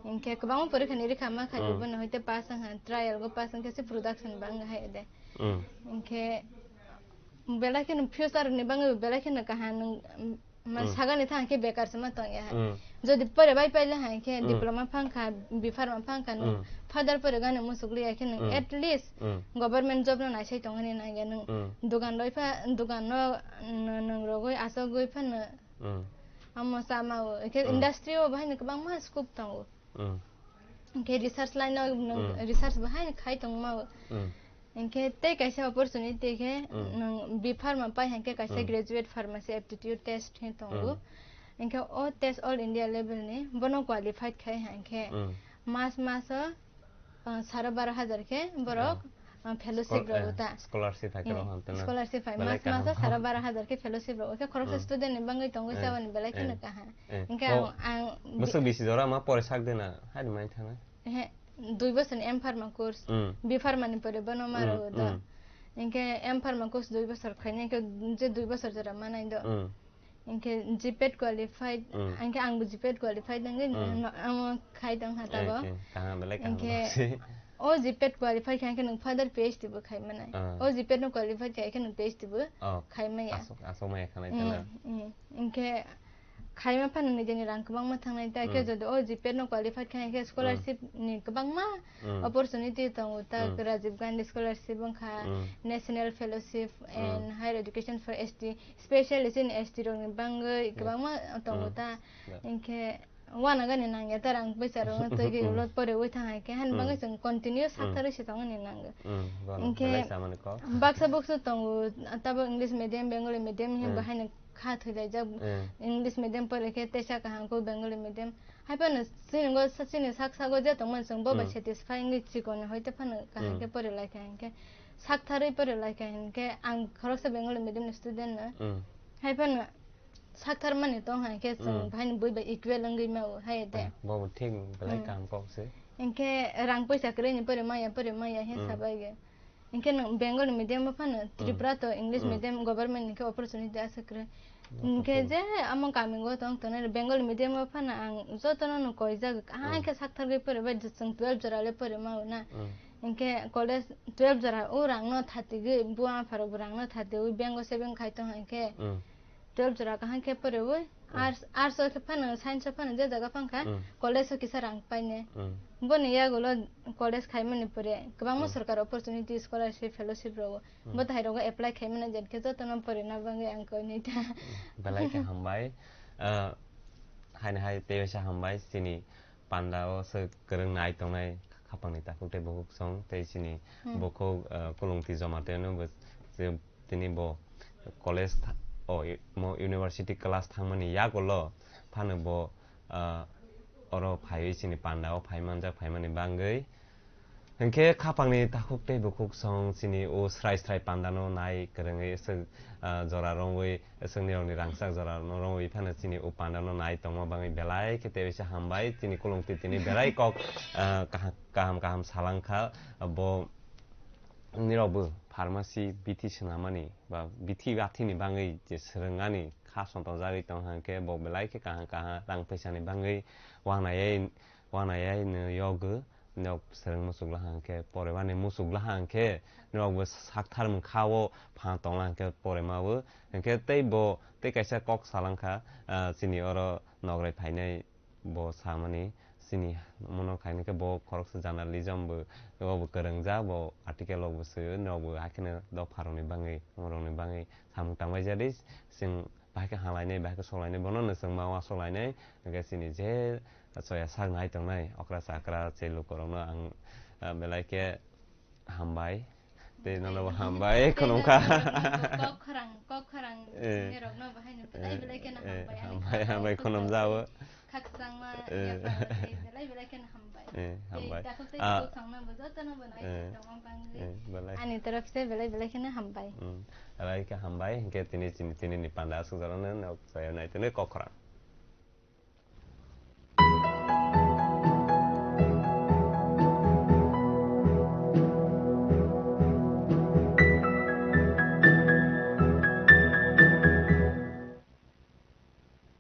Hinkhe kwbangma porikha ni rikha ma khai bo, bono hoite pass wngkha, trial go pass wngkhe se production ba wngkha hai de. Hinkhe belai kheno future ni bagwi belai kheno kaham nwng, mm, man sagani thang khe bekar se ma tong ya hai. Jodi pore bai paile hai khe diploma phang kha, B Pharma phang kha nwng, further pore gani musuk liya khe nwng at least government job no naisai tong ani nang ya nwng. Dugan roi pha, dugan no nwng rogwi asogwi phano amo sama o. Khe industry o bahai no kwbangma scope tongo. Hinkhe research line o nwng research bahai khai tongma o. Hinkhe tei kaisa opportunity khe nwng B Pharma pai hinkhe kaisa graduate pharmacy aptitude test he tongo. Hinkhe o test all India level ni bono qualified khai hinkhe mas mas o, ah, saro baro hajar khe borok, ah, fellowship rok ta. Scholarship hai khe rok ham tena. Scholarship hai mas mas o saro baro hajar khe fellowship rok. Khe khoroksa student ni bagwi tongwi chabani belai kheno kaham. Hinkhe ang, ang bwswk bisi jora ma pore sak dena hai mai thana. He, dui bosor ni M Pharma course, B Pharma ni pore bono ma rw do. Hinkhe M Pharma course dui bosor khaina hinkhe je dui bosor jora manai do. Hinkhe G pet qualified, hinkhe ang bo G pet qualified nangwi no, amo khai tong ha tabo. Hinkhe o G pet qualified kha hinkhe nwng further P H D bo khai manai. O G pet no qualified kha hinkhe nwng P H D bo khai maya. Aswk, aswk maya khanai tena. Hinkhe khaima phano nijeni rang kwbangma thangnai, ta khe jodi o G pet no qualified kha, khe scholarship ni kwbangma opportunity tongo, ta Rajiv Gandhi scholarship wngkha, National Fellowship and Higher Education for S T, specially chini S T rok ni bagwi kwbangma tongo ta. Hinkhe wana gani nangya ta rang puisa rok no twi gwi ulo pore wi thang hai khe, hani bagwi chwng continue sakthar wi se tongni nango. Hinkhe baksa buksu tongo, tabo English medium, Bengali medium, hinkhe bo haino kha thwilaijak. English medium pore khe teisa kaham kho, Bengali medium. Hai phano chini go, chini sak sago je tongmani chwng bo bai satisfy wngwi chikon hoite phano kaham khe pore lai kha hinkhe, sak tharwi pore lai kha hinkhe ang khoroksa Bengali medium ni student no. Hai phano sak thar mani tong hai khe chwng bhaini bui bai equal wngwi ma o hai de. Bo bo thik belai kaham kok se. Hinkhe rang puisa kwrwi ni pore maya, pore maya he sabai ge. Hinkhe nwng Bengali medium o phano Tripura to English medium government ni khe opportunity aswk kwrwi. Hinkhe je amo kami go tong tongnai Bengali medium o phano ang jotono no koijak, kaham khe sak thargwi pore bai chwng twelve jora le pore ma o na. Hinkhe college twelve jora o rang no thatigwi buma pharok bo rang no thatigwi bank o saving khai tong hai khe twelve jora kaham khe pore wi. Arts, arts o khe phano, science o phano, je jaga phang kha, college o kisa rang paine. Boni yagulo college khaimani pore, kwbangma sorkar opportunity, scholarship, fellowship rogo. Bo tahai rogo apply khaimani, je khe jotono porina bagwi ang koi nai ta. Belai khe hambai. Ah, haini hai tei waisa hambai, chini panda o se kwrwng nai tongnai khapangni takhuk tei bukhuk song, tei chini bukhuk, ah, Kulungti Jamatia no bo se Tini bo college tha-, o, i-, mo university class thangmani yagulo phano bo, ah, oro phaiwi chini panda o phai manjak phaimani bangwi. Hinkhe khapangni takhuk tei bukhuk song chini o srai srai panda no nai kwrwngwi swk, ah, jora romwi swk nirokni rangchak jora no romwi phano chini o panda no nai tongma bangwi belai khe tei waisa hambai chini Kulungti tini belai kok, ah, kaha-, kaham kaham salangkha bo. Nirokbo pharmacy bithi swnamani ba bithi bathini bangwi je swrwngani kha sontokjagwi tongkha, hwnkhe bo belai khe kaham kaham rang phaisani bangwi uanaiwi, uanaiwi no yogwi nok swrwng muchuk laha, hwnkhe poremani muchuk laha, hwnkhe norokbo saktharmung kha-o phan tongla, hwnkhe poremabo, hwnkhe tei bo tei kaisa kok salangkha, ah, chini oro nograi phainai. Bo samani, chini mono khaina khe bo khoroksa journalism bo, bo kwrwngjak, bo article rok bo swio, norok bo hakheno dopha rokni bangwi, omo rokni bangwi samung tangbai jadi, chwng bahai khe halainai, bahai khe solainai, bono no chwng ma uansuk lainai, hwnkhe chini je choya sak nai tongnai okra chakra, che lukurokno ang, ah, belai khe hambai. Tei nono bo hambai khwnwng kha. Kok khorang, kok khorang, eh, nirokno bo haino belai, eh, belai kheno, eh, hambai, ani hambai, hambai khwnwng jao. Khakchangma, eh, yapha, tei belai, belai kheno hambai. Eh, tei hambai. Takhuk tei, ah, bukhangno bo jotono bo nai, eh, tongma bangwi, eh, belai. Ani torop se belai, belai kheno hambai. Hmm. Belai khe hambai, hinkhe tini, tini, tini ni panda aswk jorano nok chaya nai tini kok khorang.